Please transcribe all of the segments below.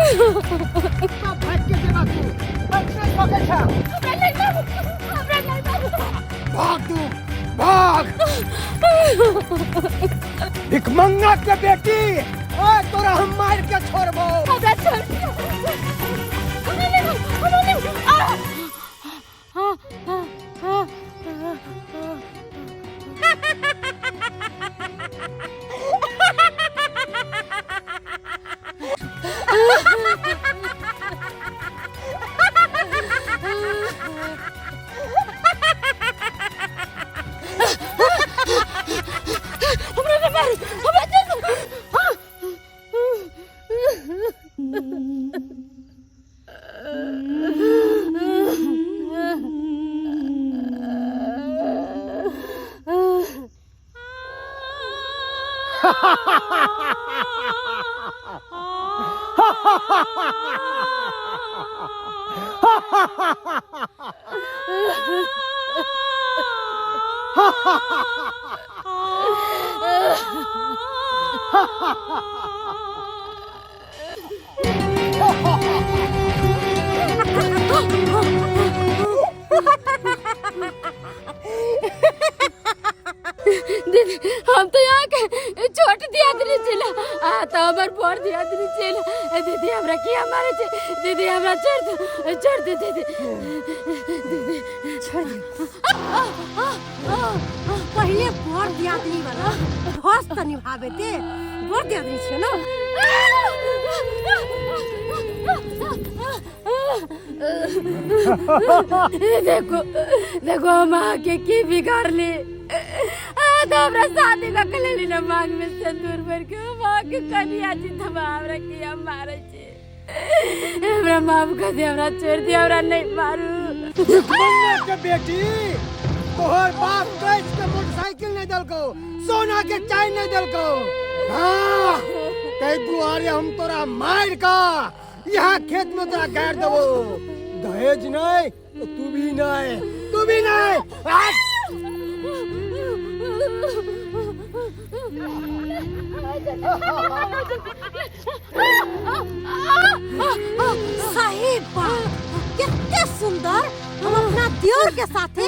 भाग के जेबा तू बच्चे सके छा। हमरा नहीं मारू, हमरा नहीं मारू। भाग तू भाग, भिखमंगा के बेटी। ओए तोरा हम मार के छोड़बो। हमरा छोड़ दियो, हमरा नहीं मारू, हमरा नहीं मारू। आ आ आ आ आ। हमरा नहीं मारू, हमरा छोड़ दो। दीदी, हम तो यहाँ के छोट दियादनी छेला, आ तो हमर बड़ दियादनी छेला। ए दीदी, हमरा किया मारे छे दीदी? हमरा छोड़ दो, छोड़ दे दीदी, दीदी छोड़ दे। पहिले बड़ दियादनी वाला फर्ज त निभाबे ते, बड़ दियादनी छियै न। देखो देखो, हम अहाँके की बिगाड़ली? आ तो हमरा शादी कऽ के लेली ने, मांग में सिंदूर भर के हम अहाँके कनिया छी, तऽ हमरा किया मारै छी? हमरा माफ कर दे, हमरा छोड़ दे, हमरा नहीं मारू। भिखमंगा के बेटी, तोहर बाप कैस के मोटरसाइकिल नहीं देलको, सोना के चाय नहीं देलको। हाँ, तै दुआरे हम तोरा मार का यहाँ खेत में तोरा गाड़ देबो। दहेज नहीं तो तू भी नहीं, तू भी नहीं। आ! सही बात, कते सुंदर हम अपना दियोर के साथे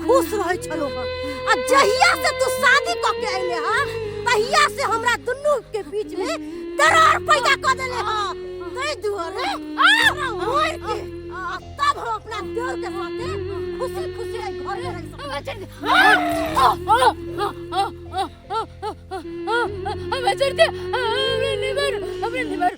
खुश रहे छलो हन, आ जहिया से तू शादी क के अइले हन तहिया से हमरा दुनू के बीच में दरार पैदा क देले हन। तै दुआरे हमरा मार के आ तब हम अपना दियोर के साथे खुशी खुशी एहि घर में रहि सकब। हमरा छोड़ दे, हमरा नहीं मारू, हमरा नहीं मारू।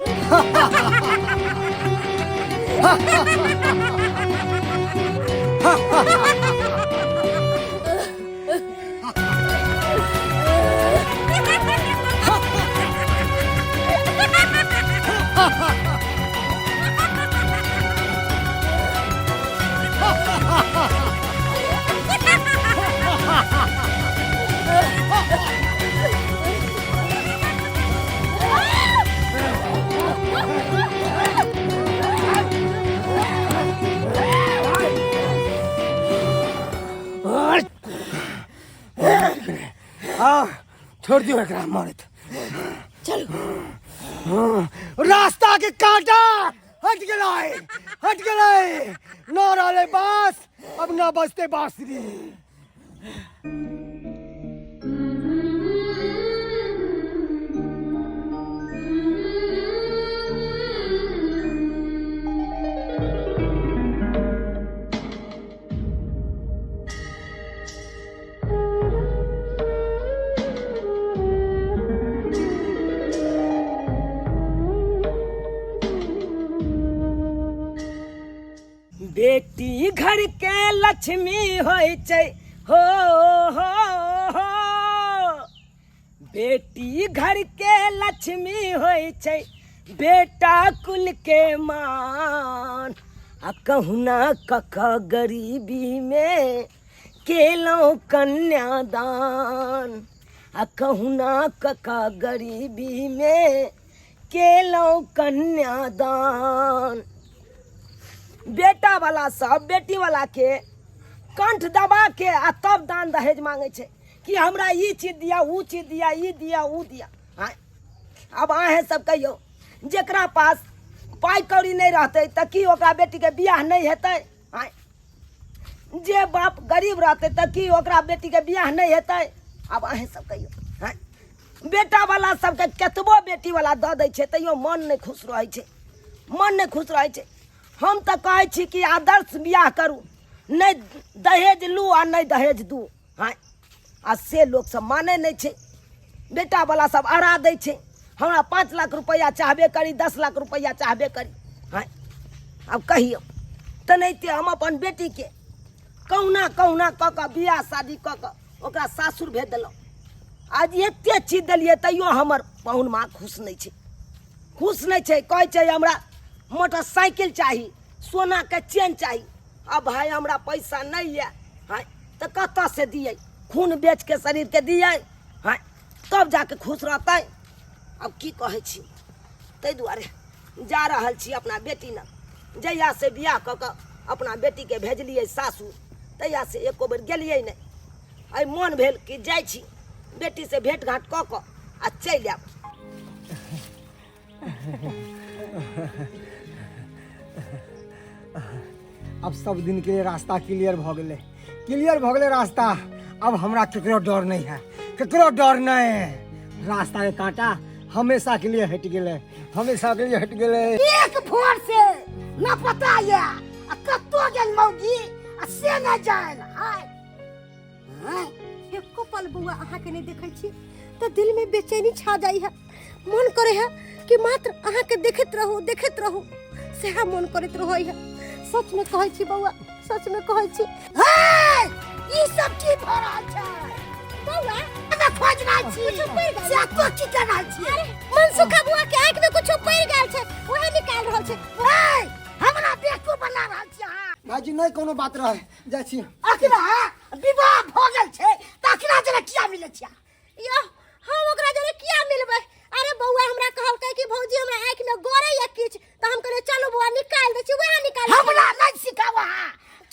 आ छोड़ दियो एकरा मारत। चलो, रास्ता के कांटा हट गेलै, हट गेलै। न रहलै बास, अब न बजते बांसुरी। बेटी घर के लक्ष्मी होइ छै हो हो हो, बेटी घर के लक्ष्मी होइ छै, बेटा कुल के मान। आ कहुना कख गरीबी में केलहुँ कन्यादान, आ कहुना कख गरीबी में केलहुँ कन्यादान। बेटा वाला सब बेटी वाला के कंठ दबा के आ तब दान दहेज मांगे छै कि हमरा ई चीज दिया, ऊ चीज दिया, ई दिया, ऊ दिया। आँय, अब अहें सब कहियौ, जेकरा पास पाइ कौड़ी नहि रहतै तऽ की ओकरा बेटीके बियाह नहि हेतै? आँय, जे बाप गरीब रहतै तऽ की ओकरा बेटीके बियाह नहि हेतै? आब अहेँ सब कहियौ। आँय, बेटावला सबके केतबो बेटीवला दऽ दै छै तैयो मन नहि खुश रहै छै, मन नहि खुश रहै छै। हम तऽ कहै छी कि आदर्श बियाह करू, नहि दहेज लू आ नहि दहेज दू। आँय, आ से लोक सब मानै नहि छै। बेटावला सब अड़ा दै छै, हमरा 5 लाख रुपैआ चाहबे करी, 10 लाख रुपैआ चाहबे करी। आँय, आब कहियौ, तेनाहिते हम अपन बेटीके कहुना कहुना कऽ कऽ बियाह शादी कऽ कऽ ओकरा सासुर भेज देलहुँ। आज एते चीज देलियै तैयो हमर पाहुन माँ खुश नहि छै, खुश नहि छै। कहै छै हमरा मोटरसाइकिल चाही, सोनाके चेन चाही। अब भाई हमरा पैसा नहीं है, हाँ तो कतऽ से दिए? खून बेच के शरीर के दिए, हाँ तब जाके खुश रहतै। अब की कहै छी, ताहि दुआरे जा रहल छी अपना बेटी लग। जहिया से बियाह कऽ कऽ अपना बेटीके भेजलियै सासुर, तहिया से एको बेर गेलियै नहि। आइ मन भेल कि जाइ छी बेटीसँ भेँट घाँट कऽ कऽ आ चलि आयब। अब सब दिन के लिए रास्ता क्लियर भ गेलै, क्लियर भ गेलै रास्ता। अब हमरा केकरो डर नहीं है, केकरो डर नहीं है। रास्ता के कांटा हमेशा के लिए हट गेलै, हमेशा के लिए हट गेलै। एक भोर से न पता ये आ कत्तो गेल मौगी आ से न जान। हाय हाय, एको पल बौआ अहाँ के नहीं देखै छी तो दिल में बेचैनी छा जाइ है। मन करे है कि मात्र अहाँ के देखैत रहू, देखैत रहू, सेहा मन करैत रहै है। सच में कहै छी बौआ, सच में कहै छी। हे, ई सब की भ रहल छै? बौआ, हमे खोज रहल छी। कुछो पड़ि गेल। से तो की कर रहल छी? अरे, मनसुखा बुआ के आँखि में कुछो पड़ि गेल छै, ओहे निकाल रहल छै। हे, हमरा बेवकूफ बना रहल छी अहाँ। भाईजी नहीं कोनो बात रहे, जाइ छी। अखना विवाह भ गेल छै त अखना जरा किया मिलै छिया? यो, हम ओकरा जरे किया मिलबै? अरे बौआ हमरा कहलकै कि भौजी हमरा आँखि में गड़ै या किछु, त हम कहलियै चलू बौआ निकाल दै छी, वएह निकाल। हमरा नहीं सिखावा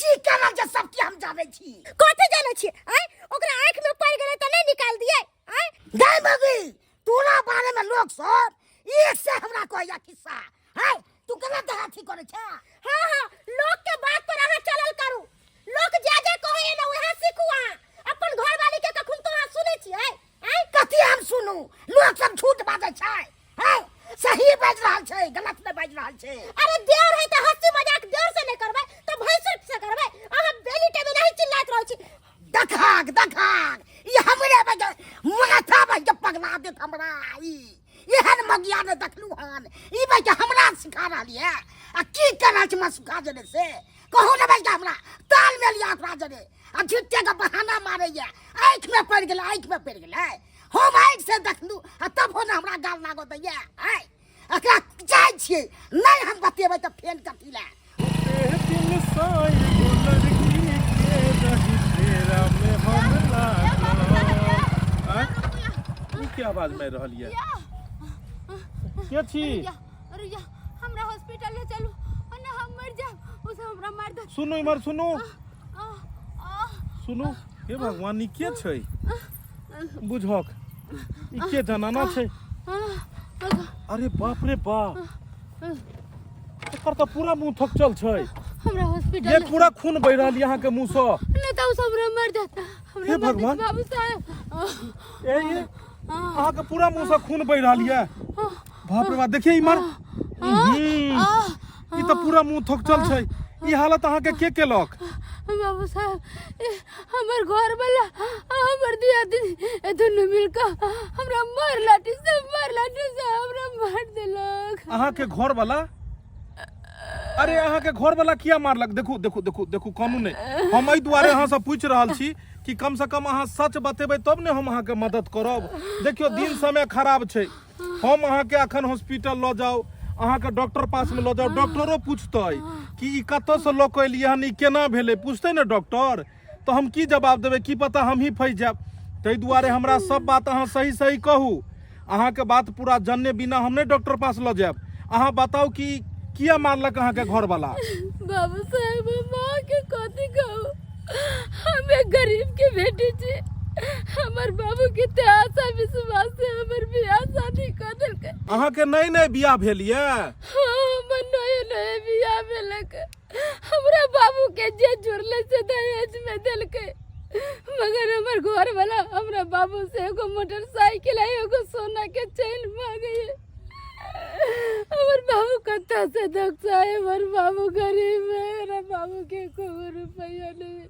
की करल जे सब की हम जानै छी। कथी जानै छी? आँय, ओकरा आँखि में पड़ि गेलै त नहीं निकाल दियै? आँय गै मगी, तोरा बारे में लोग सब एक से हमरा कहैया खिस्सा। है तू गलत अथी करै छे। हाँ हाँ, लोग के बात पर अहाँ चलल करू। लोग जे जे कहै ने वएह सीखू अहाँ। अपन घर वाली के कखन तो अहाँ सुनै छियै? आँय कथी हम सुनू? लोग सब झूठ बाजै छै। है सही बाजि रहल छै, गलत नहि बाजि रहल छै। अरे देवर है त हंसी मजाक देवर से नहीं करबै त भैंसुर से करबै। अहाँ बेली टाइम नहीं चिल्लाइत रहै छी। दखाक दखाक, ई हमरे बगे माथा बगे पगला देत हमरा। ई एहन मगिया नहि देखलू हन। ई बगे हमरा सिखा रहल ये आ की कर रहल छै मसुखा जरे से कहू ने बगे हमरा ताल मेल या ओकरा जरे आ झूठे के बहाना मारे ये। आँखि में पड़ि गेलै, आँखि में पड़ि गेलै, हम आँखि से देखलू आ तब हो ने हमरा गाल लागो दैये। आँय एकरा जाइ छियै नहि हम बतेबै तऽ फेन कथी लए। दिल साई गो लड़की के रही फेरा में हम लागल। आँय? ई के आवाज मारि रहल ये? के छी? अरे या, हमरा हॉस्पिटल ले चलू, ना हम मर जाब, उसे हमरा मार दे। सुनू इमहर सुनू। आ, आ, सुनू, हे भगवान, ई के छै? बुझक ई के जनाना छै? आ, अरे बाप रे बाप, एकर तऽ पूरा मुंह थकचल छै। हमरा हॉस्पिटल ये पूरा खून बहि रहल यऽ अहाँके मुंह सँ। नहीं तो सब हमरा मर जाता। हमरा हे मर जात, भगवान। बाबू साहब। ए ये अहाँके पूरा मुंह सँ खून बहि रहल यऽ। बाप रे बाप, देखिए इमहर। ई तऽ पूरा मुंह थकचल छै। ई हालत अहाँके के केलक? बाबू साहब, हमर घर वाला हमर दिया दीदी दुनू मिलकर हमरा मार लाठी से, मार लाठी से हमरा मार देलक। अहाँके घर वाला? अरे अहाँके घर वाला किया मारलक? देखू देखू देखू देखू, कानू नहि। हम एहि दुआरे अहाँसँ पूछि रहल छी कि कम से कम अहाँ सच बतेबै तब ने हम अहाँके मदद करब। देखियौ दिन समय खराब छै। हम अहाँके अखन हॉस्पिटल लऽ जाउ, अहाँके डॉक्टर पासमे लऽ जाउ, डॉक्टरो पूछतै कि ई कतऽसँ लऽ कऽ एलियै हन, ई केना भेलै, पूछतै ने डॉक्टर, तऽ हम की जवाब देबै? की पता हमही फँसि जायब। ताहि दुआरे हमरा सब बात अहाँ सही सही कहू। अहाँके बात पूरा जनने बिना हम नहि डॉक्टर पास लऽ जायब। अहाँ बताउ कि किया मारलक अहाँके घरवाला? बाबू साहेब, हम अहाँके कथी कहू, हम एक गरीब के बेटी छी। हमर बाबू के ते आशा विश्वास से हमर बियाह शादी कऽ देलकै। अहाँके नई नई बियाह भेल ये? हाँ, हमर भेलै बियाह भेलक। हमरा बाबू के जे जुड़ले से दहेज में देलकै, मगर हमर घर वाला हमरा बाबू से एगो मोटरसाइकिल आ एगो सोना के चैन मांगैए। हमर बाबू कत्ता से दक्ष है, हमर बाबू गरीब है, हमरा बाबू के एको रुपया नहीं।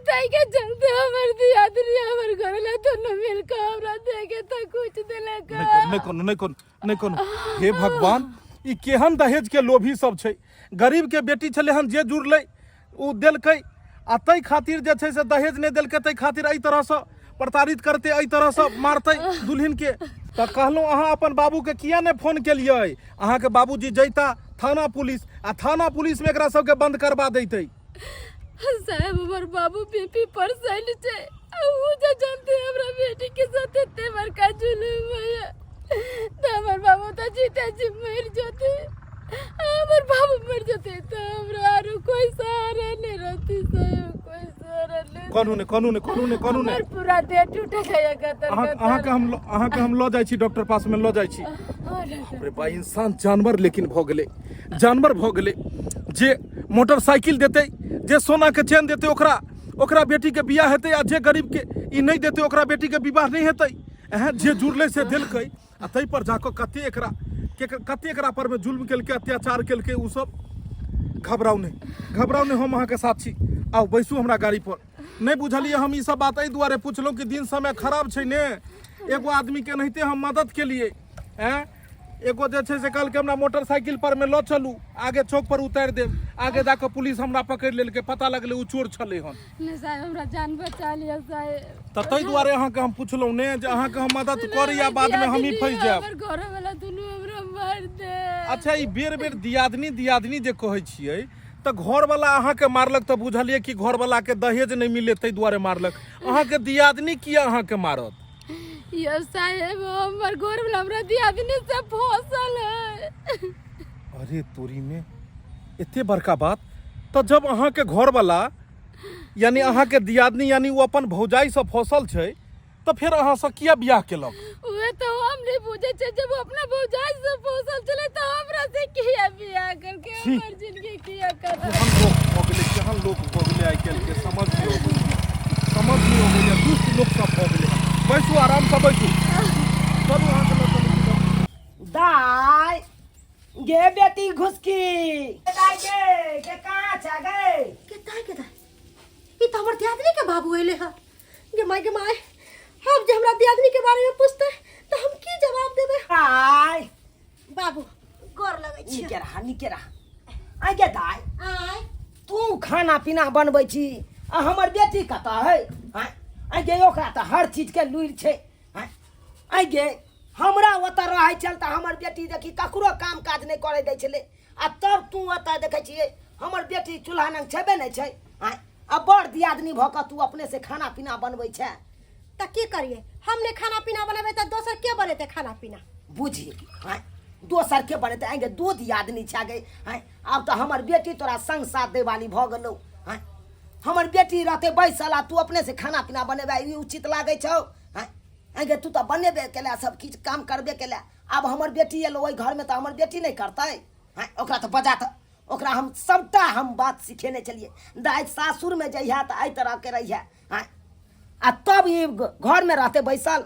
ताई के चलते हमर दियादनी हमर घर ला दोनों मिल के हमरा देके तो कुछ देलक। नहीं कोनो, नहीं कोनो, नहीं कोनो, नहीं कोनो। हे भगवान, ई केहन दहेज के लोभी सब छै। गरीब के बेटी छलै हन, जे जुड़लै ओ देलकै, आ ताहि खातिर जे छै से दहेज नहि देलकै, ताहि खातिर एहि तरहसँ प्रताड़ित करतै, एहि तरहसँ मारतै दुल्हिन के। तऽ कहलहुँ अहाँ अपन बाबूके किया नहि फोन केलियै? अहाँके बाबूजी जैता थाना पुलिस, आ थाना पुलिसमे एकरा सबके बंद करबा दैतै। साहब, हमर बाबू बीपी पर सैल छै, आ उ जे जानते हमरा बेटी के साथ एते बड़का जुलूम होइए तऽ हमर बाबू तऽ जीते जी मरि जेतै। हमर बाबू मरि जेतै तऽ हमरा आरो कोई सहारा नहीं रहती साहब, कोई सहारा नहीं। कहू ने, कहू ने, कहू ने, कहू ने। हमर पूरा देह टूट गया कतर अहाँ कतर। अहाँके हम लऽ जाइ छी, डॉक्टर पास में लऽ जाइ छी। हाँ, डॉक्टर। बाप रे बा, इंसान जानवर लेकिन भऽ गेलै, जानवर भऽ गेलै। जे मोटरसाइकिल देतै, जे सोना के चेन देतै, ओकरा ओकरा बेटी के बियाह हेतै, आ जे गरीब के ई नहि देतै ओकरा बेटी के विवाह नहि हेतै। एहन जे जुड़लै से देलकै, आ ताहि पर जाकऽ कते एकरा कते एकरा पर में जुल्म केलकै, अत्याचार केलकै ओ सब। घबराउ नहि, घबराउ नहि, हम अहाँके साथ छी। आउ बैसू हमरा गाड़ी पर। नहि बुझलियै, हम ई सब बात एहि दुआरे पुछलहुँ कि दिन समय खराब छै ने। एगो आदमी के एनाहिते हम मदद केलियै, एँ एगो जे छै से कहलकै हमरा मोटरसाइकिल पर में लऽ चलू, आगे चौक पर उतारि देब। आगे जाकऽ पुलिस हमरा पकड़ि लेलकै, पता लगलै ओ चोर छलै हन। नहि साहेब, हमरा जान बचा लिअ साहेब। तऽ ताहि दुआरे अहाँके हम पुछलहुँ ने जे अहाँके हम मदद करी या बादमे हमही फँसि जायब। हमर घर वाला दुनू हमरा मारि दे। अच्छा, ई बेर बेर दियादनी दियादनी जे कहै छियै, तऽ घरवला अहाँके मारलक तऽ बुझलियै कि घरवलाके दहेज नहि मिललै ताहि दुआरे मारलक। अहाँके दियादनी किया अहाँके मारत? यौ साहेब, हमर घर वाला हमरा दियादनी से फसल है। अरे तोरी में, एते बड़का बात। तऽ जब अहाँके घरवला यानी अहाँके दियादनी यानी ओ अपन भौजाइसँ फसल छै, तऽ फेर अहाँसँ किया बियाह केलक? उहे तो हम नहीं बुझे छे, जब वो अपना भौजाई से फसल छले तो हमरा से किया बियाह करके छी। हमर जिंदगी किया कर। केहन लोक भऽ गेलै, केहन लोक भऽ गेलै आइ काल्हिके, समझ नहि अबैए, समझ नहि अबैए। दुष्ट लोक सब भऽ गेलै। बैसू, आरामसँ बैसू। चलू, अहाँके लऽ चलू छी डॉक्टर। दाय गे बेटी घुसकी, दाय गे, के कहाँ छ गे? के दाय, के दाय, ई तऽ हमर दियादनी के बाबू अयले हँ। गे माय, गे माय, हम जे हमरा दियादनी के बारे में पूछते तऽ हम की जवाब देबै? दाय। बाबू, गोर लगै छी। नीके रह, नीके रह। आइ गे दाय। आय। तू खाना पीना बनबै छी आ हमर बेटी कतऽ है? आँय, आइ गे, ओकरा तऽ हर चीज के लुरि छै। आँय, आइ गे, हमरा ओतऽ रहै छल तऽ हमर बेटी देखी ककरो काम काज नहि करै दै छलै, आ तब तू ओतऽ देखै छियै हमर बेटी चूल्हा नंग छेबे नहि छै। आँय, आ बड़ दियादनी भऽ कऽ तू अपने से खाना पीना बनबै छै। तऽ की करियै, हम नहि खाना पीना बनेबै तऽ दोसर के बनेतै खाना पीना? बुझी, आँय, दोसर के बनेतै? आँय गे, दू दियादनी छै गे। आँय, आब तऽ हमर बेटी तोरा संग साथ दै वाली भऽ गेलौ। आँय, हमर बेटी रहतै बैसल आ तू अपने से खाना पीना बनेबै, ई उचित लागै छौ? आँय, आँय गे, तू तऽ बनेबे केला, सब किछु काम करबे केला। आब हमर बेटी एलो ओहि घरमे तऽ हमर बेटी नहि करतै? आँय, ओकरा तऽ बजा, तऽ ओकरा हम सबटा हम बात सिखेने छलियै, दाइ सासुरमे जइहे तऽ एहि तरहके रहिहे। आँय, आ तब ई घरमे रहतै बैसल?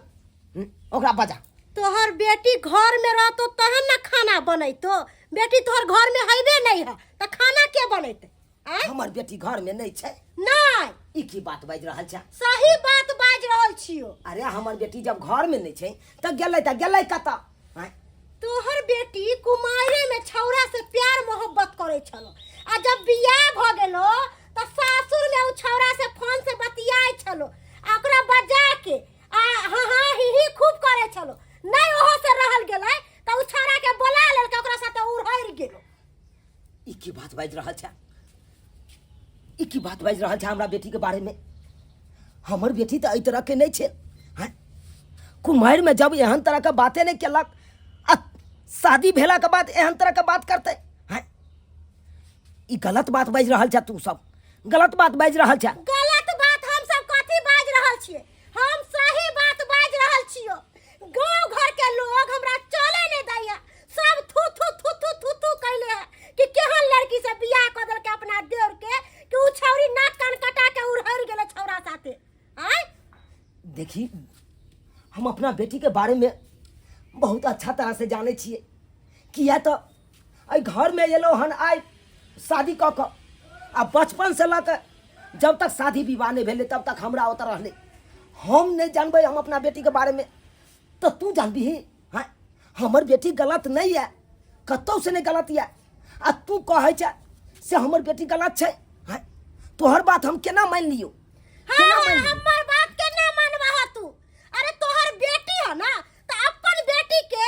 ओकरा बजा। तोहर बेटी घर में रहतो तहन ना खाना बनैतो। बेटी तोहर घर में हैबे नहीं है तऽ खाना के बनैते? आँय? हमर बेटी घर में नहीं छै? नहीं। ई की बात बाजि रहल छै? सही बात बाजि रहल छियो। अरे, हमर बेटी जब घर में नहीं छै तऽ गेलै, तऽ गेलै कतऽ? आँय? तोहर बेटी कुमारे में छौड़ा से प्यार मोहब्बत करे छलो, आ जब बियाह भ गेलो तऽ सासुर में उ छौड़ा से फोन से बतियाय छलो, आ ओकरा बजा के आ हाँ हाँ ही ही खूब करे छलो। नहीं ओहो से रहल गेलै तऽ उ छौड़ा के बोला लेलकै, ओकरा साथे उड़हरि गेलो। ई की बात बाजि रहल छै? ई की बात बाजि रहल छै हमरा बेटी के बारे में? हमर बेटी तऽ एहि तरह के नहीं छै। हाँ? कुमारि में जब एहन तरह के बाते नहीं केलक, आ शादी भेला के बाद एहन तरह के बात करते? हाँ? ई गलत बात बाजि रहल छै, तू सब गलत बात बाजि रहल छै। गलत बात हम सब कथी बाजि रहल छियै? हम सही बात बाजि रहल छियो। गांव घर के लोग हमरा चले नहीं दैया, सब थू थू थू थू थू थू कैले है कि देखी, हम अपना बेटीके बारेमे बहुत अच्छा तरहसँ जानै छियै, किया तऽ एहि घरमे एलहुँ हन आइ शादी कऽ कऽ, आ बचपनसँ लऽ कऽ जब तक शादी विवाह नहि भेलै तब तक हमरा ओतऽ रहलै। हम नहि जानबै हम अपना बेटीके बारेमे तऽ तू जानबिही? हँ, हमर बेटी गलत नहि यऽ, कतहुसँ नहि गलत यऽ, आ तू कहै छै से हमर बेटी गलत छै। हँ, तोहर बात हम केना मानि लियौ? केना हाँ, मानि लियौ? हमर बात केना मानबह तू? अरे तोहर बेटी है ना, तो अपन बेटी के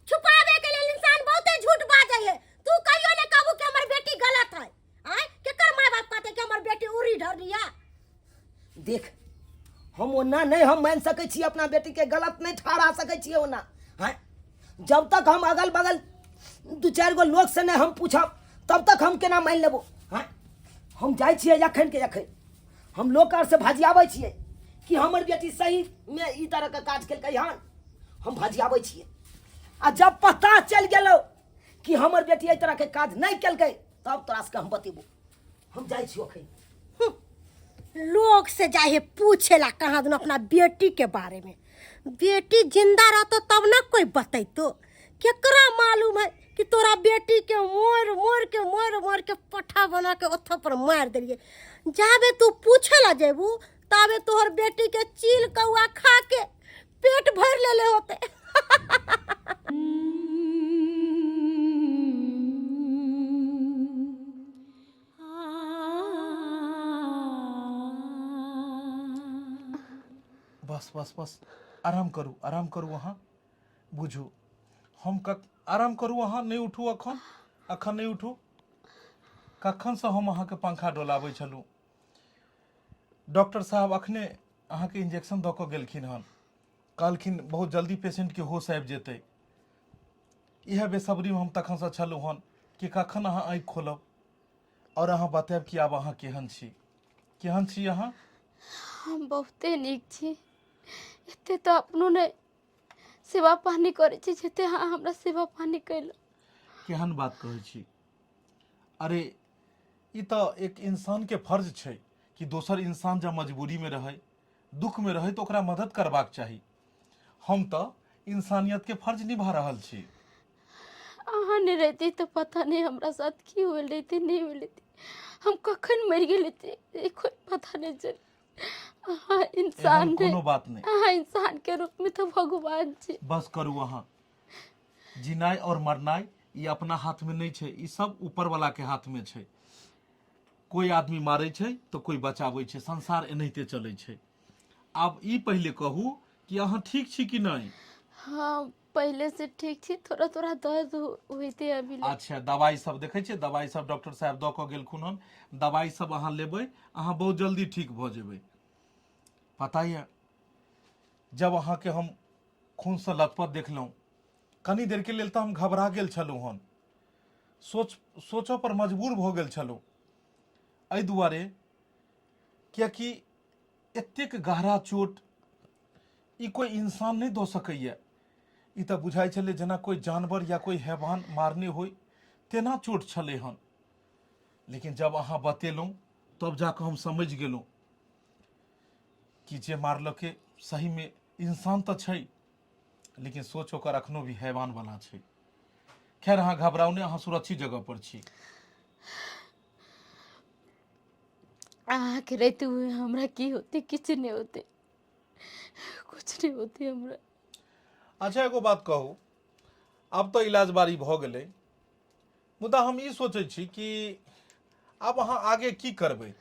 छुपावे के लेल इंसान बहुते झूठ बाजै है। तू कहियो ने कहबू कि हमर बेटी गलत है। आय केकर माय बाप कहते कि हमर बेटी उड़ी ढरनी है? देख, हम ओना नहीं हम मान सकै छी, अपना बेटी के गलत नहीं ठहरा सकै छी ओना। हाँ, जब तक हम अगल बगल दू चारि गो लोग से नहीं हम पूछब तब तक हम केना मान लेबो? हाँ, हम जाइ छियै अखन के अखन हम लोग आर से भजियाबै छियै कि हमर बेटी सही में ई तरह के काज केलकै हन। हम भजियाबै छियै, आ जब पता चलि गेलौ कि हमर बेटी एहि तरह के काज नहीं केलकै तब तोरा सबके हम बतेबो। हम जाइ छियौ अखन। लोग से जाहे पूछेला कहाँ दुन अपना बेटी के बारे में। बेटी जिंदा रहतो तब ना कोई बतैतो। केकरा मालूम है कि तोरा बेटी के मोर मोर के मोर मोर के पट्ठा बना के ओत्थो पर मार देलिए। जाबे तू पूछे ला जेबू ताबे तोहर बेटी के चील कौआ खा के पेट भर लेले होते। बस बस बस, आराम करू, आराम करू। अहाँ बुझू हम कक आराम करू, अहाँ नहि उठू अखन, अखन नहि उठू। कखनसँ हम अहाँके पंखा डोलाबै छलहुँ। डॉक्टर साहब अखने अहाँके इंजेक्शन दऽ कऽ गेलखिन हन, कहलखिन बहुत जल्दी पेशेंटके होश आबि जेतै। इएह बेसब्रीमे हम तखनसँ छलहुँ हन कि कखन अहाँ आँखि खोलब आओर अहाँ बतायब कि आब अहाँ केहन छी, केहन छी अहाँ? हम बहुते नीक छी। एते तऽ अपनो नहि सेवा पानी करै छी जते अहाँ हमरा सेवा पानी कयलहुँ। केहन बात कहै छी? अरे ई तऽ एक इंसानके फर्ज छै कि दोसर इंसान जब मजबूरीमे रहै, दुखमे रहै तऽ ओकरा मदद करबाक चाही। हम तऽ इंसानियतके फर्ज निभा रहल छी। अहाँ नहि रहिती तऽ पता नहि हमरा साथ की होल रहिते, नहि होल रहिते, हम कखन मरि गेल रहिती कोई पता नहि चल। अहाँ इंसान एहन कोनो बात नहि। अहाँ इंसान के रूप में तऽ भगवान छी। बस करू अहाँ, जिनाइ और मरनाइ ई अपना हाथ में नहीं छै, ई सब ऊपर वाला के हाथ में छै। कोई आदमी मारै छै तऽ कोई बचाबै छै, संसार एनाहिते चलै छै। आब ई पहिले कहू कि अहाँ ठीक छी कि नहि? हाँ, पहिले से ठीक छी, थोड़ा थोड़ा दर्द होइते अभी ले। अच्छा, दवाई सब देखै छियै, दवाई सब डॉक्टर साहब दऽ कऽ गेलखुन हन, दवाई सब अहाँ लेबै, अहाँ बहुत जल्दी ठीक भऽ जेबै। पता यऽ, जब अहाँके हम खूनसँ लथपथ देखलहुँ कनी देरके लेल तऽ हम घबरा गेल छलहुँ हन, सोचऽ पर मजबूर भऽ गेल छलहुँ, एहि दुआरे कियाकि एतेक गहरा चोट ई कोइ इंसान नहि दऽ सकैए। ई तऽ बुझाइ छलै जेना कोइ जानवर या कोइ हैवान मारने होइ तेना चोट छलै हन। लेकिन जब अहाँ बतेलहुँ तब जाकऽ हम समझि गेलहुँ कि जे मारलकै सहीमे इंसान तऽ छै, लेकिन सोच ओकर अखनो भी हैवान वाला छै। खैर, अहाँ घबराउ नहि, अहाँ सुरक्षित जगह पर छी। अहाँके रहते हुए हमरा की होते? किछु नहि होते, कुछ नहीं होते हमरा। अच्छा, एगो बात कहू, आब तऽ इलाज बारी भऽ गेलै, मुदा हम ई सोचै छी कि आब अहाँ आगे की करबै?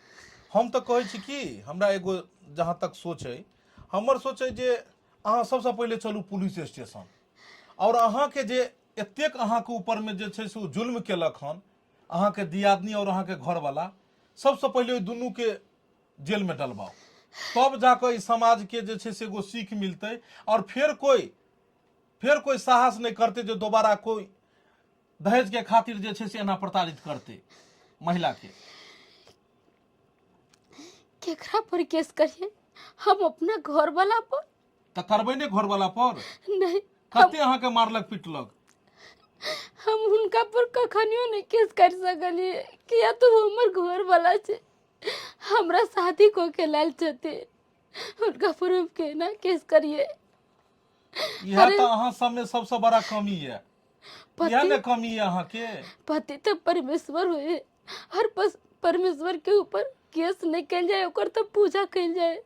हम तऽ कहै छी कि हमरा एगो जहाँ तक सोच अइ, हमर सोच अइ जे अहाँ सबसँ पहिले चलू पुलिस स्टेशन, आओर अहाँके जे एतेक अहाँके ऊपरमे जे छै से ओ जुल्म केलक हन अहाँके दियादनी आओर अहाँके घरवाला, सबसँ पहिले ओहि दुनूके जेलमे डलबाउ, तब जाकऽ ई समाजके जे छै से एगो सीख मिलतै आओर फेर कोइ साहस नहि करतै जे दोबारा कोइ दहेजके खातिर जे छै से एना प्रताड़ित करतै महिलाके। केकरा पर केस करिए हम? अपना घर वाला पर? तऽ करबै ने घरवाला पर? नहीं। कते अहाँके मारलक पिटलक? हम हुनका पर कखनियो नहीं केस कर सकलिए, किया तो हमर घर वाला छै, हमरा शादी कऽ के लायल छथिन। हुनका पर हम केना केस करिए। इएह तऽ अहाँ सबमे सबसँ बड़ा कमी यऽ, इएह ने कमी यऽ अहाँके। पति तऽ परमेश्वर हुए, हर पस परमेश्वर के ऊपर केस नहीं कल जाए, ओकर तो पूजा कल जाए।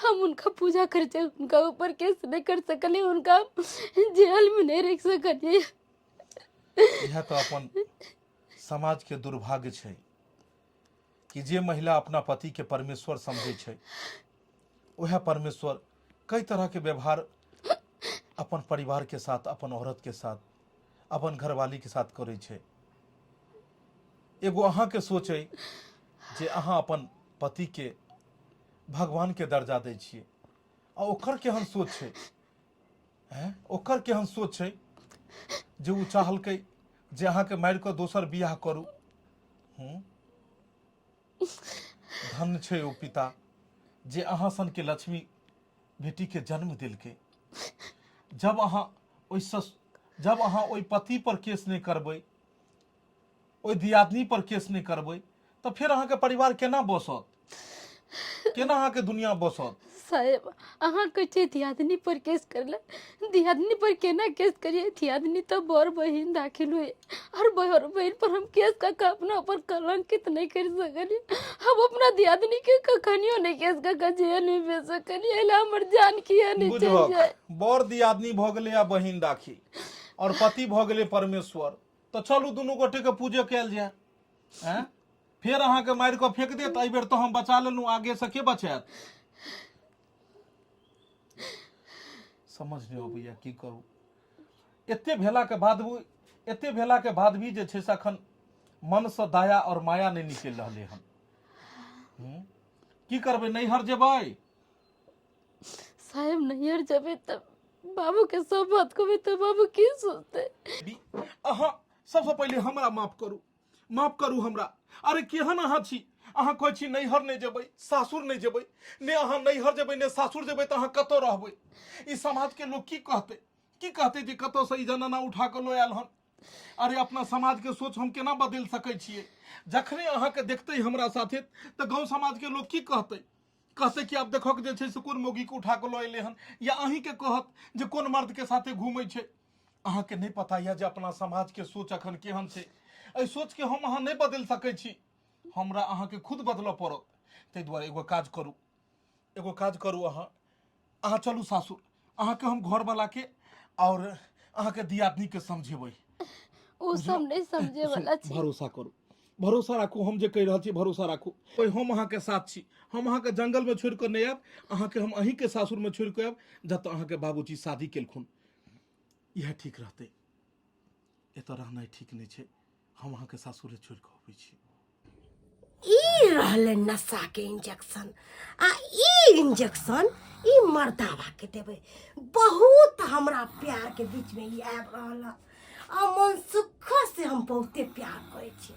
हम उनका पूजा कर जाए, उनका ऊपर केस नहीं कर सकली, उनका जेल में नहीं रख सकली। इएह तऽ अपन समाज के दुर्भाग्य छै कि जे महिला अपना पति के परमेश्वर समझै छै, वएह परमेश्वर कई तरह के व्यवहार अपन परिवार के साथ, अपन औरत के साथ, अपन घरवाली के साथ करै छै। एगो अहाँके सोच अइ जे अहाँ अपन पति के भगवान के दर्जा दै छियै, आ ओकर केहन सोच छै? हैं, ओकर केहन सोच छै जे ओ चाहलकै जे अहाँके मारि कऽ दोसर बियाह करू? हूँ, धन्य छै ओ पिता जे अहाँ सनके लक्ष्मी बेटीके जन्म देलकै। जब अहाँ ओहिसँ, जब अहाँ ओहि पति पर केस नहि करबै, ओहि दियादनी पर केस नहि करबै, तऽ फेर अहाँके परिवार केना बसत? केना अहाँके दुनिया बसत? साहेब, अहाँ कहै छियै दियादनी पर केस करले, दियादनी पर केना केस करिए? दियादनी तऽ बड़ बहिन दाखिल हुए, और बड़ बहिन पर हम केस कऽ के अपना ऊपर कलंकित नहीं कर सकलिए। हम अपना दियादनी के कखनियो नहीं केस कऽ के जेल में भेज सकलिए, एहि लए हमर जान किया नहीं चलि बुझहक जाए। बड़ दियादनी भऽ गेलै आ बहिन दाखिल, और पति भऽ गेलै परमेश्वर, तऽ चलू दुनू गोटेके पूजे कयल जाय। आँय, फेर अहाँके मारि कऽ फेंक देत। एहि बेर तऽ हम बचा लेलहुँ, आगे से के बचायत? समझ नहि अबैया की करू। एते भेलाके बाद भी, एते भेलाके बाद भी जे छै से अखन मनसँ दया आओर माया नहि निकलि रहलै हन। की करबै? नैहर जेबै? साहेब, नैहर जेबै तऽ बाबू के सब बात कहबै तऽ बाबू की सोचतै? अहाँ सबसँ पहिले हमरा माफ करू, माफ करू हमरा। अरे केहन अहाँ छी? अहाँ कहै छी नैहर नहि जेबै, सासुर नहि जेबै। ने अहाँ नैहर जेबै ने सासुर जेबै, तऽ अहाँ कतऽ रहबै? ई समाजके लोक की कहतै? की कहतै जे कतऽसँ ई जनाना उठा कऽ लऽ आयल हन? अरे अपना समाजके सोच हम केना बदलि सकै छियै? जखने अहाँके देखतै हमरा साथे तऽ गाँव समाजके लोक की कहतै? कहतै कि आब देखक जे छै से कोन मौगीके उठा कऽ लऽ एलै हन, या अहीँके कहत जे कोन मर्दके साथे घूमै छै। अहाँके नहि पता यऽ जे अपना समाजके सोच अखन केहन छै। एहि सोचके हम अहाँ नहि बदलि सकै छी, हमरा अहाँके खुद बदलऽ पड़त। ताहि दुआरे एगो काज करू, एगो काज करू, अहाँ अहाँ चलू सासुर। अहाँके हम घरवलाके आओर अहाँके दियादनीके समझेबै। ओ सब नहि समझे वाला छै। भरोसा करू, भरोसा राखू, हम जे कहि रहल छी भरोसा राखू। ओहि हम अहाँके साथ छी, हम अहाँके जंगलमे छोड़ि कऽ नहि आयब। अहाँके हम अहीँके सासुरमे छोड़ि कऽ आयब, जतऽ अहाँके बाबूजी शादी केलखुन। इएह ठीक रहतै, एतऽ रहनाइ ठीक नहि छै। हम अहाँके सासुरे छोड़ि कऽ अबै छी। ई रहलै नशा के इंजेक्शन, आ ई इंजेक्शन ई मर्दावा के देबै। बहुत हमरा प्यार के बीच में ई आबि रहल है, आ मनसुखा से हम बहुते प्यार करै छी।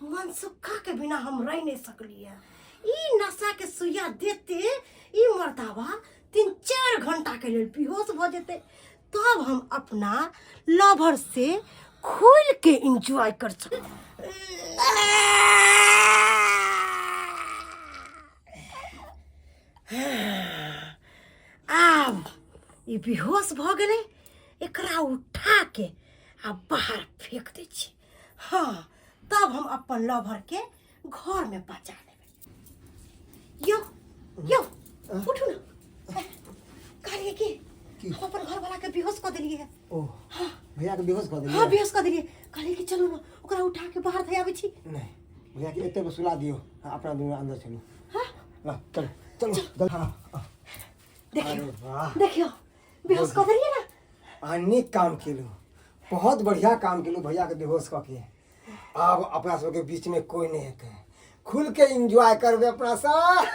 मनसुखा के बिना हम रहि नहीं सकलियै। ई नशा के सुइया देते ई मर्दावा 3-4 घंटा के लेल बेहोश भऽ जेतै, तब हम अपना लवर से खुल के एंजॉय कर सक। आब ई बेहोश भऽ गेलै, एकरा उठा के आ बाहर फेंक दै छी। हाँ, तब हम अपन लवर के घर में बचा लेबै। यो यो, उठू ना। कहलिए कि हम अपन घर वाला के बेहोश कऽ देलिए है। ओ भैया के बेहोश कऽ देलियै? हाँ, बेहोश कऽ देलिए। कहलिए कि चलू ना, ओकरा उठा के बाहर धऽ आबै छी। नहीं, भैया के एते सुला दियो, हाँ, अपना दुनू अंदर चलू। हाँ ला, चलो चलो चलो। हाँ, हाँ। देखियो। अरे वाह। देखियो, बेहोश कऽ देलिए ना। अहाँ नीक काम केलू, बहुत बढ़िया काम केलू भैया के बेहोश कऽ के। आब अपना सबके बीच में कोई नहीं हेतै, खुल के एंजॉय करबै अपना सब।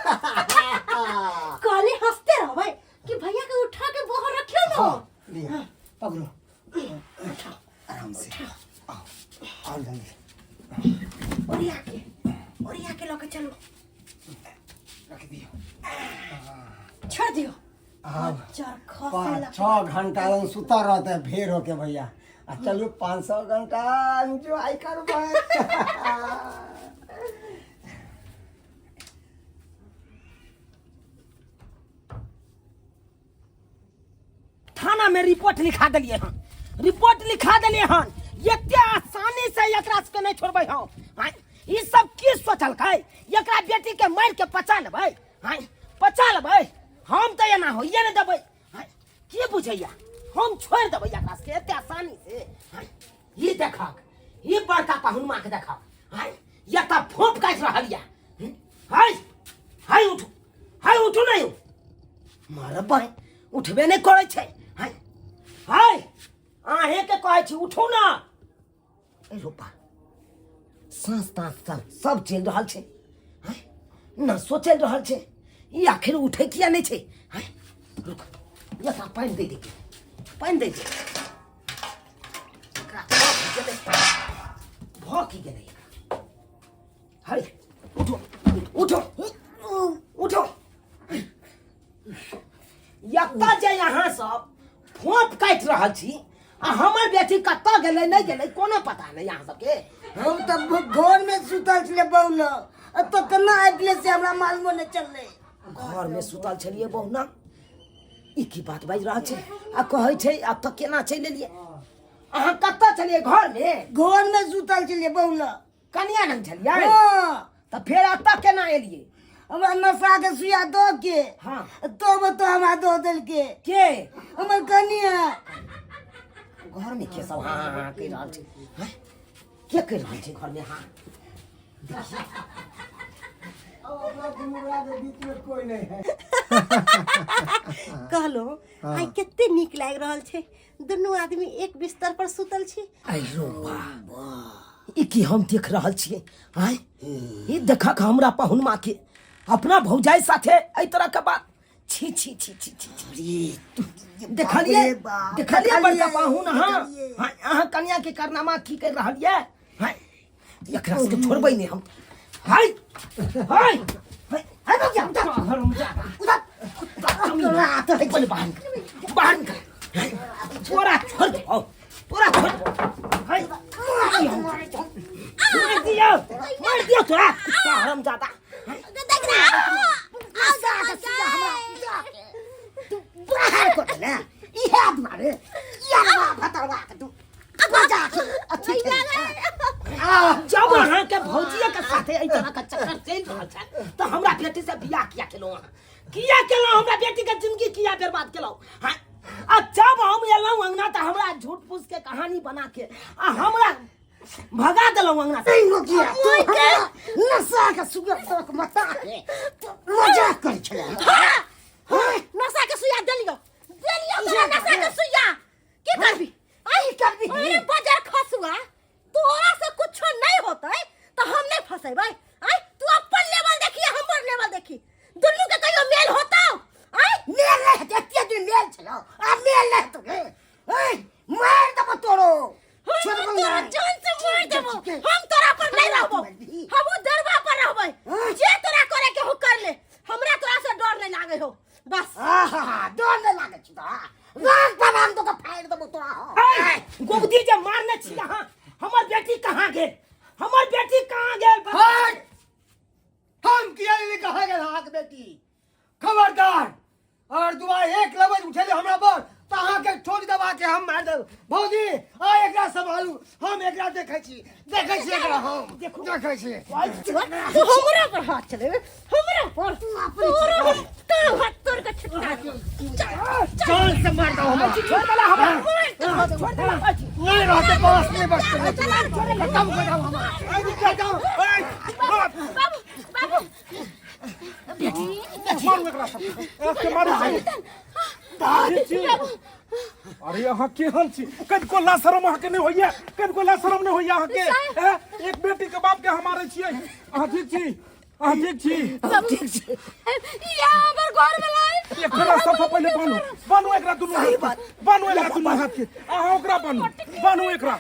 कहली हंसते रहबै कि भैया के उठा के बाहर रखियो ना। हाँ, लिया पकड़ो आराम से, आओ आओ जल्दी। ओरिया के, ओरिया के लऽ के चलू। रख दियो। छोड़ दियो। आब चर खसे 5-6 घंटा एकदम सुता रहते भेड़ होके भैया, आ चलू 500 घंटा एंजॉय करबै। थाना में रिपोर्ट लिखा देलिए हन, रिपोर्ट लिखा देलिए हन। एते आसानी से एकरा सबके नहीं छोड़बै हम। आँय, ई सब की सोचलकै? एकरा बेटी के मारि के पचा लेबै? आँय, पचा लेबै? हम तऽ एना होइए नहि देबै। आँय, की बुझैया हम छोड़ि देबै एकरा सबके एते आसानी से? आँय, ई देखक, ई बड़का पहुनमा के देखक। आँय, एतऽ फोप काटि रहल यऽ। हाय हाय, उठू, हाय उठू, नहीं मारब, उठबे नहीं करै छै। हाय हाय, अहें के कहै छी, उठू ना। ए रोपा, साँस ताँस सब सब चलि रहल छै। हाय, नसो चलि रहल छै, ई आखिर उठै किया नहि छै? हाय, रुक, एकरा पानि दे दे, पानि दे दे एकरा। भऽ की गेलै? भऽ की गेलै एकरा? हाय, उठो, उठो, उठो। एतऽ जे अहाँ सब फोप काटि रहल छी आ हमर बेटी कतऽ गेलै नहि गेलै कोनो पता नहि अहाँ सबके। हम तऽ घर में सुतल छलियै बौना, एतऽ केना आबि गेलै से हमरा मालूमो नहि चललै। घर में सुतल छलियै बहुना? ई की बात बाजि रहल छै? आ कहै छै आब तऽ केना चलि एलियै? अहाँ कतऽ छलियै? घर में? घर में सुतल छलियै बौना। कनिया नंग छलियै? हाँ। तऽ फेर एतऽ केना एलियै? हमरा नशा के सुइया दऽ के, हाँ, तब तो हमरा दऽ देलके। के? हमर कनिया। घर में के सब हाँ हाँ हाँ कहि रहल छै? हैं? के कहि रहल छै घर में हाँ? कोई नहीं है। कहलो, आइ कते नीक लागि रहल छै, दुनू आदमी एक बिस्तर पर सुतल छी। अरे वाह, ई की हम देख रहल छियै? आँय, ई देखक हमरा पहुनमा के अपना भौजाई साथे एहि तरह के बात, छी छी छी छी छी छी। देखलिए? बाप रे बाप, देखलिए बड़का देखलिए, पाहुन अहाँ? देखलिए। हाँ, अहाँ कन्या के कारनामा की कर रहल ये? हाँ, एकरा सबके छोड़बै नहि हम। हाय हाय हाय हाय, रुक जा, उधर घर में जा, उधर कुत्ता कमीना, पहिले बाहर निकल, बाहर निकल। हाय, तोरा छोड़ दे, आओ, तोरा छोड़ दे। हाय, मार दियो, मार दियो तोरा कुत्ता हरामजादा। तू बाहर कर दे इहे दुआरे यारवा भतरवा के तू बजा के अथी जब अहाँ के भौजिया के साथे एहि तरह के चक्कर चलि रहल छै तऽ हमरा बेटी से बियाह किया केलहुँ अहाँ? किया केलहुँ? हमरा बेटी के जिंदगी किया बर्बाद केलहुँ? हाँ, आ जब हम एलहुँ अंगना तऽ हमरा झूठ फूस के कहानी बना के आ हमरा भगा देलहुँ अंगना से। नहीं रोकिया, तू हमरा नशा के सुगर तक मता के तू मजाक करै छले? हाँ, नशा के सुइया देलियो, देलियो तोरा नशा के सुइया। की करबी आई? करबी? अरे बाजार खसुआ, तोरा से कुछो नहीं होतै तो हम नहीं फसेबै। आई तू अपन लेवल देखी, हमर लेवल देखी, दुनू के कहियो मेल होतौ? आई मेल नहीं हेतै, एते दिन मेल छलो आ मेल नहीं हेतौ रे। ऐ मार देबो तोरो, हम छोड़बो तोरा नहीं। जान से मार देबो। ठीक है। हम तोरा पर नहीं रहबो, हम उ दरबा पर रहबै। हाँ। जे तोरा करे के हो कर ले, हमरा तोरा से डर नहीं लागे हो बस। आहा, डर नहीं लागे छै तोरा? राग पर हम तोके फाड़ि देबो तोरा। ऐ, गोबदी जे मारने छी अहाँ, हमर बेटी कहाँ गेल? हमर बेटी कहाँ गेल? हट! हम किया नहीं कहा गेल अहाँके बेटी? खबरदार, अगर दोबारा एक लबज उठेले हमरा पर तऽ अहाँके ठोक दबा के हम मारि देब। भौजी, आ एकरा सम्हालू, हम एकरा देखै छी, देखै छी एकरा हम। देखू। देखै छी। तू हमरा पर हाथ चलेबे? हमरा पर? तोरा हम तोरा हाथ तोड़ के छिटका दियौ। जान से मार दो हमरा। छोड़ देला हमरा, छोड़ देला। नहीं रहते बस, नहीं बचते, खत्म कर दो हमरा, खत्म। बाबू, बाबू। मारू एकरा सबके, एकरा सबके मारू। ठीक छी? अरे अहाँ केहन छी? कनिको ला शरम अहाँके नहि होइया? कनिको ला शरम नहि होइया अहाँके? हैं? एक बेटी के बाप के हम मारै छियै। अहाँ ठीक छी? अहाँ ठीक छी? ठीक छै। या हमर घर वाला एकरा सबसँ पहिले बान्हू, बान्हू एकरा दुनू हाथ के, बान्हू एकरा दुनू हाथ के। अहाँ ओकरा बान्हू, बान्हू एकरा।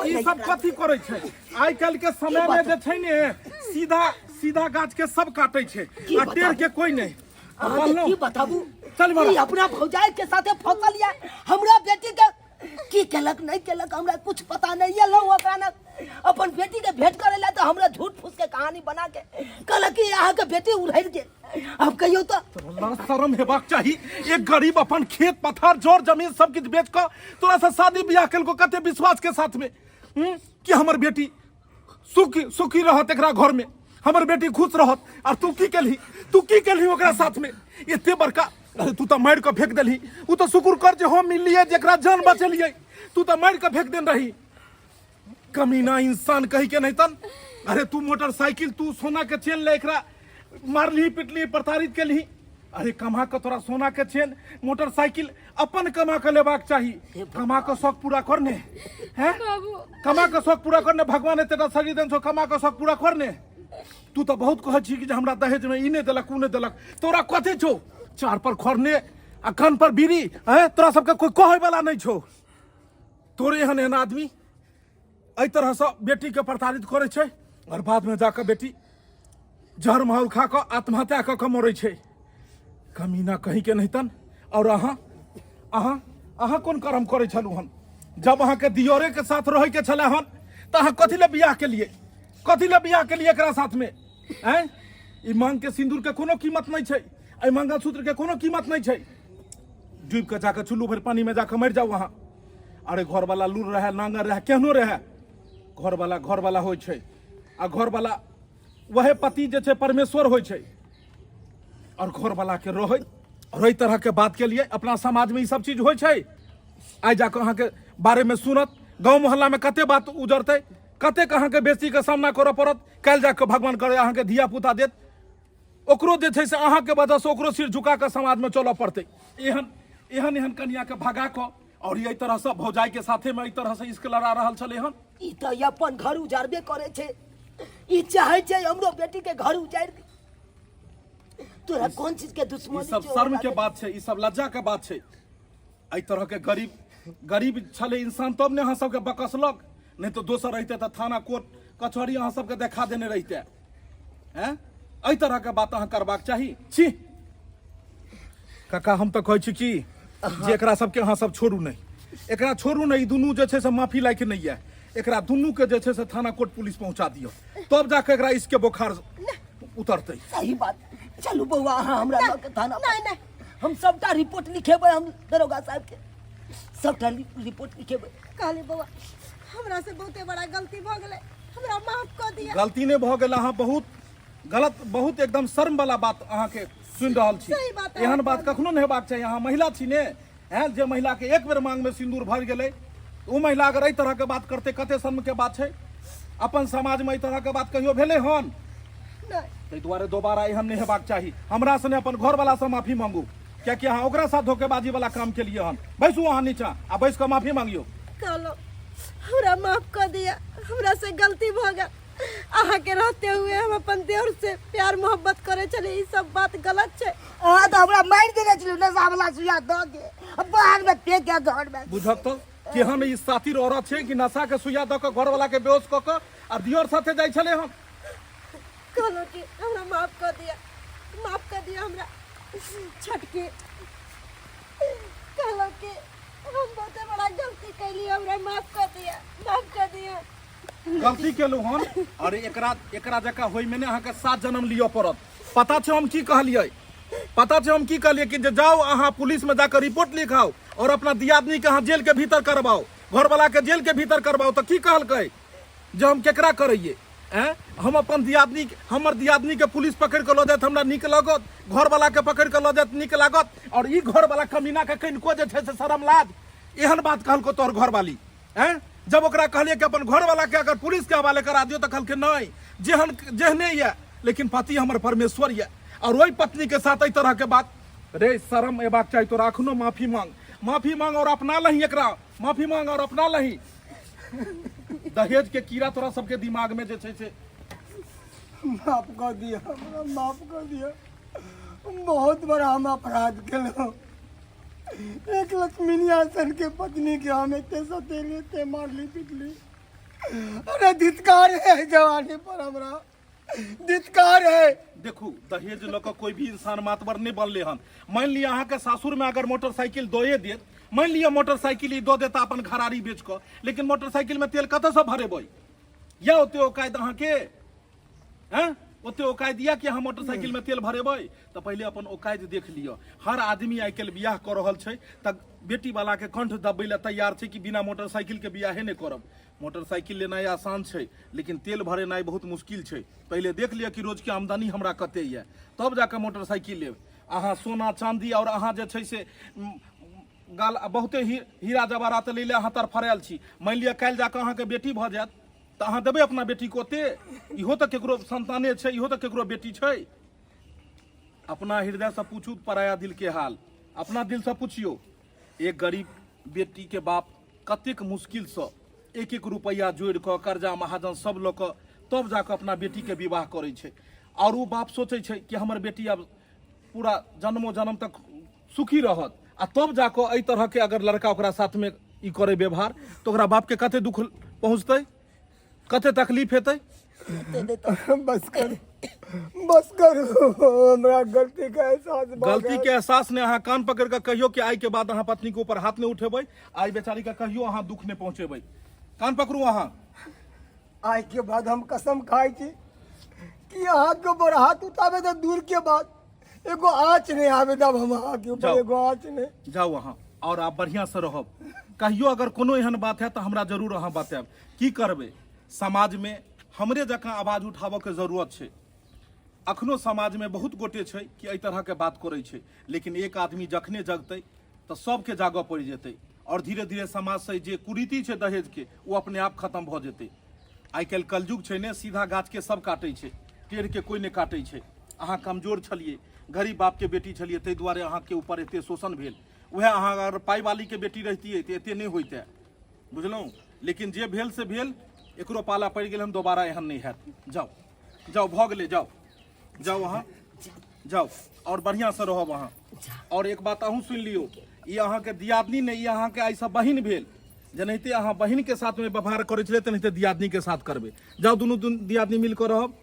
ई सब कथी करै छै? आइ काल्हि के समय में जे छै ने, सीधा सीधा गाछ के सब काटै छै की आ टेढ़ के कोई नहीं। अहाँके की बताबू? चल बड़ा। ई अपना भौजाई के साथे फंसल या हमरा बेटी के की केलक नहीं केलक हमरा कुछ पता नहीं। ये लो ओकरा ना अपन बेटी के भेंट करे ला तऽ हमरा झूठ फूस के कहानी बना के कहलक कि अहाँके बेटी उड़ैल गेल। आब कहियौ तऽ। तोरा शर्म हेबाक चाही। एक गरीब अपन खेत पथार जर जमीन सब किछु बेच कऽ तोरा से शादी बियाह केलको कते विश्वास के साथ में, कि हमर बेटी सुखी सुखी रहत एकरा घर में, हमर बेटी खुश रहत। और तू की केलही, तू की केलही ओकरा साथ में एते बड़का? अरे तू तो मारि कऽ फेंक देलही। उ तो शुक्र कर जे हम मिललिए जेकरा जान बचेलिए, तू तो मारि कऽ फेंक देन रही। कमीना इंसान कही के नहीं तन। अरे तू मोटरसाइकिल, तू सोना के चेन ले एकरा मारली पिटली प्रताड़ित केलही। अरे कमा के तोरा सोना के चेन मोटरसाइकिल अपन कमा के लेबाक चाही। कमा के शौक पूरा करने हैं, कमा के शौक पूरा करने। भगवान एतेटा शरीर देन छौ, कमा के शौक पूरा करने। तू तो बहुत कहै छी कि जे हमरा दहेज में ई नहि देलक ऊ नहि देलक। तोरा कथी छौ? चार पर खरने आ कान पर बीड़ी हैं, तोरा सबके कोई कहै वाला नहीं छौ। तोरे एहन एहन आदमी एहि तरहसँ बेटीके प्रताड़ित करै छै और बादमे जाकऽ बेटी जहर माहौल खा कऽ आत्महत्या कऽ कऽ मरै छै। कमीना कहीं के नहीं तन। और अहाँ अहाँ अहाँ कोन कर्म करै छलहुँ हन? जब अहाँके दियोरे के साथ रहै के छलै हन तऽ अहाँ कथी लए बियाह केलियै? कथी लए बियाह केलियै एकरा साथ में? आँय, ई मांग के सिंदूर के कोनो कीमत नहीं छै, एहि मंगलसूत्र के कोनो कीमत नहीं छै। डूबि कऽ जाकऽ चुल्लू भरि पानी में जाकऽ मरि जाउ अहाँ। अरे घरवाला लूर रहे नांगर रहे केहनो रहे, घरवाला घरवाला होइ छै। आ घरवाला वहे पति जे छै परमेश्वर होइ छै। और घरवाला के रहै और एहि तरह के बात के लिए अपना समाज में ई सब चीज होइ छै। आइ जाकऽ अहाँके बारे में सुनत गाँव मोहल्ला में कते बात उजरतै, कतेक अहाँके बेसी के सामना करऽ पड़त। काल्हि जाकऽ भगवान करे अहाँके धिया पुता देत, ओकरो जे छै से अहाँके वजहसँ ओकरो सिर झुका कऽ समाजमे चलऽ पड़तै। एहन एहन एहन कनियाके भगा कऽ और एहि तरहसँ भौजाइके साथेमे एहि तरहसँ इश्क लड़ा रहल छलै हन। ई तऽ अपन घर उजाड़बे करै छै, ई चाहै छै हमरो बेटी के घर उजाड़ि दी। तोरा कोन चीज के दुश्मनी? ई सब शर्म के बात छै, ई सब लज्जा के बात छै। एहि तरह के गरीब गरीब छलै इंसान तब ने अहाँ सबके बकसलक, नहीं तो दोसर रहिते तऽ थाना कोर्ट कचहरी अहाँ सबके देखा देने रहिते। हैं, एहि तरह के बात अहाँ करबाक चाही। छी काका, हम तऽ कहै छी कि जे एकरा सबके अहाँ सब छोड़ू नहि, एकरा छोड़ू नहि। ई दुनू जे छै से माफी लायक नहि यऽ। एकरा दुनू के जे छै से थाना कोर्ट पुलिस पहुंचा दियौ, तब जाके एकरा इसके बोखार उतरतै। सही बात। चलू बौआ, अहाँ हमरा लऽ के थाना। नहीं नहीं, हम सबटा रिपोर्ट लिखेबै, हम दरोगा साहब के सबटा रिपोर्ट लिखेबै। कहली बौआ, हमरा से बहुते बड़ा गलती भऽ गेलै, हमरा माफ कऽ दिअ। गलती नहि भऽ गेल, अहाँ बहुत गलत, बहुत एकदम शर्म वाला बात अहाँके सुनि रहल छी। सही बात है। एहन बात कखनो नहि हेबाक चाही। अहाँ महिला छी ने? हैं, जे महिला के एक बेर मांग में सिंदूर भरि गेलै ओ महिला अगर एहि तरह के बात करतै, कते शर्म के बात छै? अपन समाज में एहि तरह के बात कहियो भेलै हन? नहि। ताहि दुआरे दोबारा एहन नहि हेबाक चाही। हमरा सने अपन घरवाला से माफी मांगू, कियाकि अहाँ ओकरा साथ धोखेबाजी वाला काम केलिए हन। बैसू अहाँ नीचा आ बैस कऽ माफी मांगियो। कहलो हमरा माफ कऽ दिअ, हमरा से गलती भऽ गेल। अहाँ के रहते हुए हम अपन देवर से प्यार मोहब्बत करे छली, ई सब बात गलत छै। अहाँ तऽ हमरा मारि देने छलियै नशा वाला सुइया दऽ के, आ बाहर में फेंक के घर में। बुझक तऽ केहन ई सातिर औरत छै कि नशा के सुइया दऽ कऽ घरवाला के बेहोश कऽ कऽ आ दियर साथे जाइ छलै हन। कहलो कि हमरा माफ कऽ दिअ, माफ कऽ दिअ हमरा। छटकी कहलो कि हम बहुते बड़ा गलती कैली, हमरा माफ कऽ दिअ, माफ कऽ दिअ। गलती केलहुँ हन। अरे एकरा एकरा जकाँ होइमे ने अहाँके 7 जन्म लिअ पड़त। पता छै हम की कहलियै? पता छै हम की कहलियै? कि जे जाउ अहाँ पुलिसमे जाकऽ रिपोर्ट लिखाउ और अपना दियादनीके अहाँ जेलके भीतर करबाउ, घरवलाके जेलके भीतर करबाउ। तऽ की कहलकै जे हम केकरा करैयै? आँय, हम अपन दियादनी, हमर दियादनीके पुलिस पकड़ि कऽ लऽ जायत हमरा नीक लागत? घरवलाके पकड़ि कऽ लऽ जायत नीक लागत? और ई घरवला कमीनाके कनिको जे छै से शरम लाज, एहन बात कहलको तोहर घरवाली? आँय, जब ओकरा कहलियै कि अपन घरवला के अगर पुलिस के हवाले करा दियौ तऽ कहलकै नहि, जेहन जेहने यऽ लेकिन पति हमर परमेश्वर यऽ। और ओहि पत्नी के साथ एहि तरह के बात रे, शरम एबाक चाही तोरा। अखनो माफी मांग, माफी मांग और अपना लही एकरा, माफी मांग और अपना लही। दहेज के कीड़ा तोरा सबके दिमाग में जे छै से। माफ कऽ दिअ हमरा, माफ कऽ दिअ। बहुत बड़ा हम अपराध केलहुँ। एक लक्ष्मीनिया सन के पत्नी के हम एते सतेली, एते मारली पिटली। अरे धित्कार है जवानी पर हमरा, धित्कार है। देखू, दहेज लऽ कऽ कोई भी इंसान मातबर नहि बनले हन। मानि लिअ अहाँके सासुर में अगर मोटरसाइकिल दए देत, मानि लिअ मोटरसाइकिल ई दऽ देता अपन घरारी बेच कऽ, लेकिन मोटरसाइकिल में तेल कतऽसँ भरेबै? या ओते औकात अहाँके? हैं, ओते औकाति यऽ कि अहाँ मोटरसाइकिल में तेल भरेबै? तऽ पहिले अपन औकाति देख लिअ। हर आदमी आइ काल्हि बियाह कऽ रहल छै तऽ बेटी वाला के कंठ दबबै लए तैयार छै कि बिना मोटरसाइकिल के बियाहे नहि करब। मोटरसाइकिल लेनाइ आसान छै, लेकिन तेल भरेनाइ बहुत मुश्किल छै। पहिले देख लिअ कि रोजके आमदनी हमरा कते यऽ, तब जाकऽ मोटरसाइकिल लेब। अहाँ सोना चाँदी आओर अहाँ जे छै से गाल बहुते ही हीरा जवाहरात लै लए अहाँ तड़फड़ायल छी। मानि लिअ काल्हि जाकऽ अहाँके बेटी भऽ जायत तऽ अहाँ देबै अपना बेटीके ओते? इहो तऽ केकरो संताने छै, इहो तऽ केकरो बेटी छै। अपना हृदयसँ पूछू पराया दिल के हाल, अपना दिलसँ पुछियौ। एक गरीब बेटीके बाप कतेक मुश्किलसँ एक एक रुपैआ जोड़ि कऽ कर्जा महाजन सब लऽ कऽ तब जाकऽ अपना बेटीके विवाह करै छै। आओर ओ बाप सोचै छै कि हमर बेटी आब पूरा जन्मो जन्म तक सुखी रहत, आ तब जाकऽ एहि तरहके अगर लड़का ओकरा साथमे ई करै व्यवहार तऽ ओकरा बापके कते दुख पहुँचतै, कते तकलीफ हेतै। बस करू, बस करू, हमरा गलती के एहसास भऽ गलती गेल। के एहसास ने, अहाँ कान पकड़ के कहियो कि आइ के बाद अहाँ पत्नी के ऊपर हाथ नहीं उठेबै, आइ बेचारी के कहियो अहाँ दुख नहीं पहुंचेबै। कान पकड़ू अहाँ। आइ के बाद हम कसम खाइ छी कि अहाँ के ऊपर हाथ उठाबे तऽ दूर के बात, एगो आँच नहीं आबे तब हम अहाँ के ऊपर जाओ। एगो आँच नहीं। जाउ अहाँ और आप बढ़िया से रहब। कहियो अगर कोनो एहन बात है तऽ हमरा जरूर अहाँ बतायब। की करबै, समाज में हमरे जकाँ आवाज उठाबऽ के जरूरत छै। अखनो समाज में बहुत गोटे छै कि एहि तरह के बात करै छै, लेकिन एक आदमी जखने जगतै तऽ सबके जागऽ पड़ि जेतै और धीरे धीरे समाज से जे कुरीति छै दहेज के ओ अपने आप खत्म भऽ जेतै। आइ काल्हि कलयुग छै ने, सीधा गाछ के सब काटै छै, टेढ़ के कोइ नहि काटै छै। अहाँ कमजोर छलियै, गरीब बाप के बेटी छलियै, ताहि दुआरे अहाँके ऊपर एते शोषण भेल। वएह अहाँ अगर पाइ वाली के बेटी रहितियै तऽ एते नहि होइते, बुझलहुँ? लेकिन जे भेल से भेल, एकरो पाला पड़ि गेल हन, दोबारा एहन नहि हैत। जाउ जाउ, भऽ गेलै, जाउ जाउ, अहाँ जाउ और बढ़िआँ से रहब अहाँ। और एक बात अहूँ सुनि लियौ, ई अहाँके दियादनी नहि, ई अहाँके आइसँ बहिन भेल। जेनाहिते अहाँ बहिन के साथ में व्यवहार करै छलियै तेनाहिते दियादनी के साथ करबै। जाउ दुनू दुनू दियादनी मिल कऽ रहब।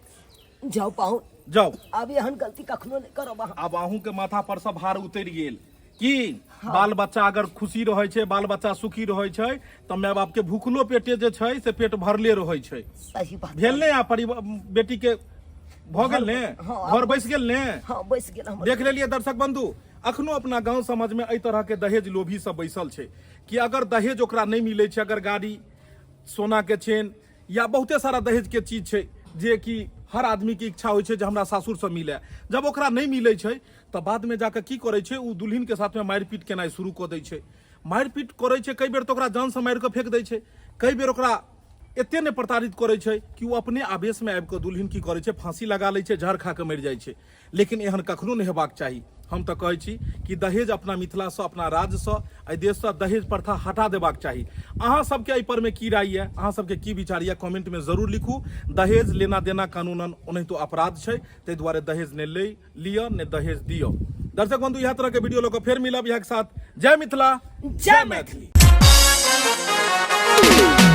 जाउ पाहुन, जाउ। आब एहन गलती कखनो नहि करब अहाँ। आब अहूँ के माथा पर से भार उतरि गेल कि बाल बच्चा अगर खुशी रहै छै, बाल बच्चा सुखी रहै छै तऽ माय बाप के भूखलो पेटे जे छै से पेट भरले रहै छै। सही बात भेल ने? आ परिवार बेटी के भऽ गेल ने? हाँ, घर बैस गेल ने? हाँ, बैस गेल हमर। देख लेलियै दर्शक बंधु, अखनो अपना गांव समाज में एहि तरह के दहेज लोभी सब बैसल छै कि अगर दहेज ओकरा नहि मिलै छै, अगर गाड़ी, सोना के चेन या बहुते सारा दहेज के चीज छै जे कि हर आदमी के इच्छा होइ छै जे हमरा सासुर से मिले, जब ओकरा नहि मिलै छै तऽ बाद में जाके की करै छै, ओ दुल्हिन के साथ में मारिपीट केनाइ शुरू कऽ दै छै। मारिपीट करै छै, कई बेर तऽ ओकरा जान से मारि कऽ फेंक दै छै, कई बेर ओकरा एते नहि प्रताड़ित करै छै कि ओ अपने आवेश में आबि कऽ दुल्हिन की करै छै, फांसी लगा लै छै, जहर खा कऽ मरि जाइ छै। लेकिन एहन कखनो नहि हेबाक चाही। हम तऽ कहै छी कि दहेज अपना मिथिलासँ, अपना राज्यसँ, एहि देशसँ दहेज प्रथा हटा देबाक चाही। अहाँ सबके एहि पर में की राय यऽ, अहाँ सबके की विचार यऽ, कमेंट में जरूर लिखू। दहेज लेना देना कानूनन ओनाहितो अपराध छै, ताहि दुआरे दहेज नहि ले लिअ, नहि दहेज दिअ। दर्शक बंधु, इएह तरह के वीडियो लऽ कऽ फेर मिलब इएह के साथ। जय मिथिला, जय मैथिली। मैथिली।